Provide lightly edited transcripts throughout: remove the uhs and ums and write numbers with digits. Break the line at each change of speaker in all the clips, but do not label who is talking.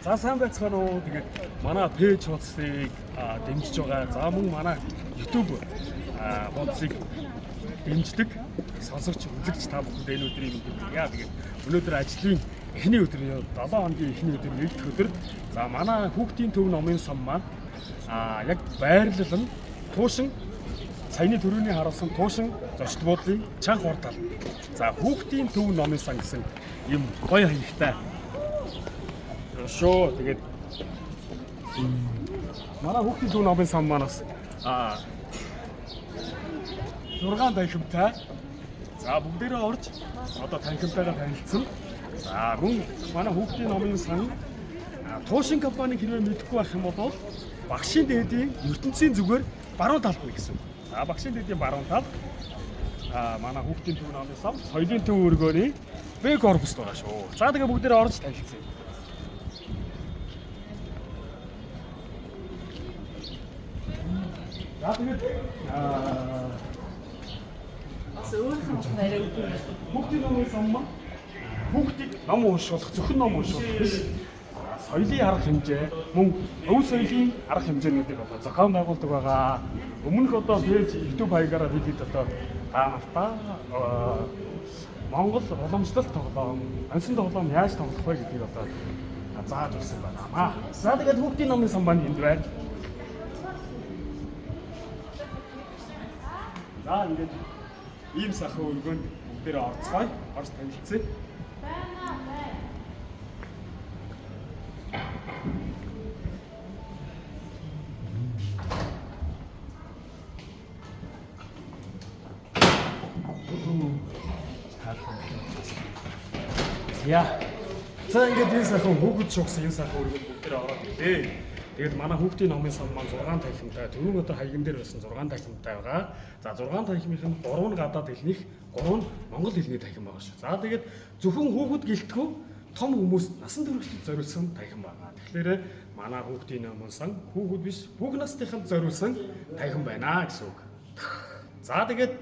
За сайн байцгаана уу. Тэгээд манай page хуудсыг дэмжиж байгаа. За мөн манай YouTube хуудсыг дэмждэг сонсогч, үзэгч та бүхэнд энэ өдрийн мэндийг хүргье. Тэгээд өнөөдөр ажлын эхний өдөр, 7 хоногийн эхний өдөр, нэг дэх өдөр. За манай хүүхдийн төв номын сан маань яг байрлал нь Туушин саяны төрөний харуулсан Туушин зочд буудлын чанх урд тал. За хүүхдийн төв номын сан гэсэн юм гоё хаягтай шүү. Тэгээд манай хүүхдийн төв номын сан маань бас 6 танхимтай. За бүгдээрээ орж одоо танхимтайгаа танилцсан. За мөн манай хүүхдийн номын сан Туушин компани хэрвээ мэдэхгүй байх юм бол багшийн дээдийн ертөнцийн зүгээр баруун талд нь гэсэн. За багшийн дээдийн баруун талд манай хүүхдийн төв номын сан соёлын төв өргөөний Б корпуст байгаа шүү. За тэгээ бүгдээрээ орж танилцъя. За тэгээд
Бас өөрийнх нь утга арай үгүй юм байна.
Хүүхдийн номын сан маань хүүхдийг ном уншуулах, зөвхөн ном уншуулах биш. Соёлын арга хэмжээ, мөн өв соёлын арга хэмжээнүүдийг одоо зохион байгуулдаг байгаа. Өмнөх одоо page YouTube хаягаараа бид хэд одоо та нартаа Монгол уламжлалт тоглоом, онсон тоглоом яаж тоглох вэ гэдгийг одоо зааж өгсөн байна. За тэгээд хүүхдийн номын сан маань энд байна. За ингээд ийм сайхан өргөөнд бүгдээрээ орцгоё, орж танилцъя. За. За ингээд энэ сайхан хүүхэд шугсан энэ сайхан өргөнд бүгдээрээ ороод ирлээ. Тэгээд манай хүүхдийн номын сан маань 6 танхимтай. Түрүүн одоо хаяган дээр байсан 6 танхимтай байгаа. За 6 танхимынх нь 3 нь гадаад хэлнийх, 3 нь монгол хэлний танхим байгаа шүү. За тэгээд зөвхөн хүүхэд гэлтгүү том хүмүүс насан туршид зориулсан танхим байгаа. Тэгэхээр манай хүүхдийн номын сан хүүхэд биш бүх насныханд зориулсан танхим байна гэсэн үг. За тэгээд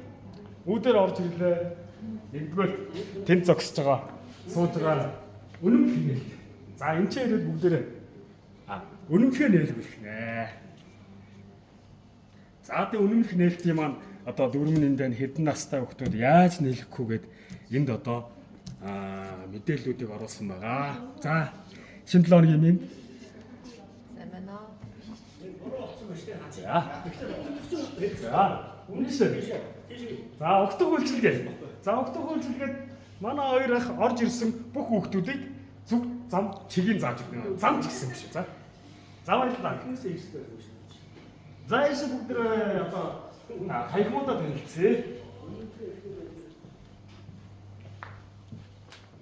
үүдээр орж ирлээ. Нэгдүгээр тэнд зогсож байгаа. Сууж байгаа үнэмлэх нээлт. За энэ ч ирээд бүгдээрээ үнэмлэхээ нээлгүүлэх нэ. За тэгээ үнэмлэх нээлтийн маань одоо дөрвөн энд байна хэдэн настай хүмүүс яаж нээлэхгүй гээд энд одоо мэдээллүүдийг оруулсан байгаа. За шинэ 7 хоногийн минь.
Сайн байна уу?
За. За, үнэшээ. За, огтох үйлчилгээ. За, огтох үйлчилгээд манай хоёр ах орж ирсэн бүх хүүхдүүдийг зүг зам чигийн зааж өгнө. Зам ч гэсэн биш. За. За баярлалаа. За ийшээ бүгдээ одоо хаягмуудаа танилцъя.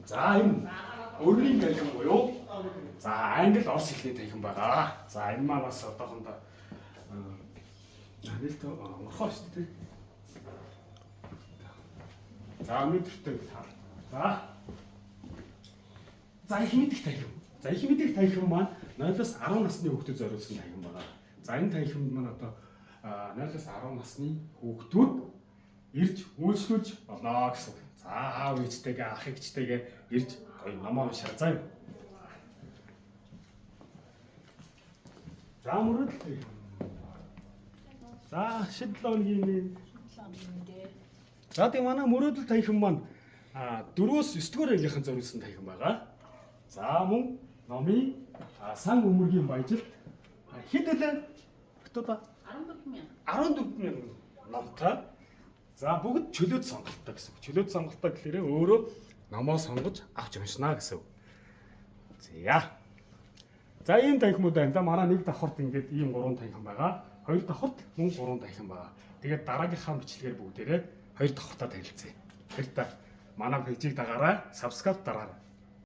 За энэ өрний танхим буюу за англи орос хэлний танхим байгаа. За энэ маань бас одоохондоо нэлт онгорхоо шүү дээ. За өнөөдөртөө за. За их мэдэх танхим. За их мэдэх танхим маань 0-аас 10 насны хүүхдэд зориулсан танхим байгаа. За энэ танхимд маань одоо 0-аас 10 насны хүүхдүүд ирж үйлчлүүлж болно гэсэн. За аав ээжтэйгээ ах эгчтэйгээ ирж гоё номоо уншаа заа юу. За мөрөдөл. За шинэ 7 хоногийн минь. За тэгээ манай мөрөөдөл танхим маань 4-өөс 9 дугаар ангийнхан зориулсан танхим байгаа. За мөн номын сан өмөргийн баяжилт хэд үлээ? Хөтөлөө
14,000.
14,000 номтой. За бүгд чөлөөт сонголттой гэсэн үг. Чөлөөт сонголттой гэхлээрээ өөрөө номоо сонгож авч уншина гэсэн үг. За. За ийм танхимууд байна. За манай нэг давхарт ингээд ийм 3 танхим байгаа. Хоёр давхарт мөн 3 танхим байгаа. Тэгээд дараагийнхаа бичлэгээр бүгдээрээ хоёр давхартаа танилцъя. Тэр та манай page-ийг дагаарай, subscribe дараарай.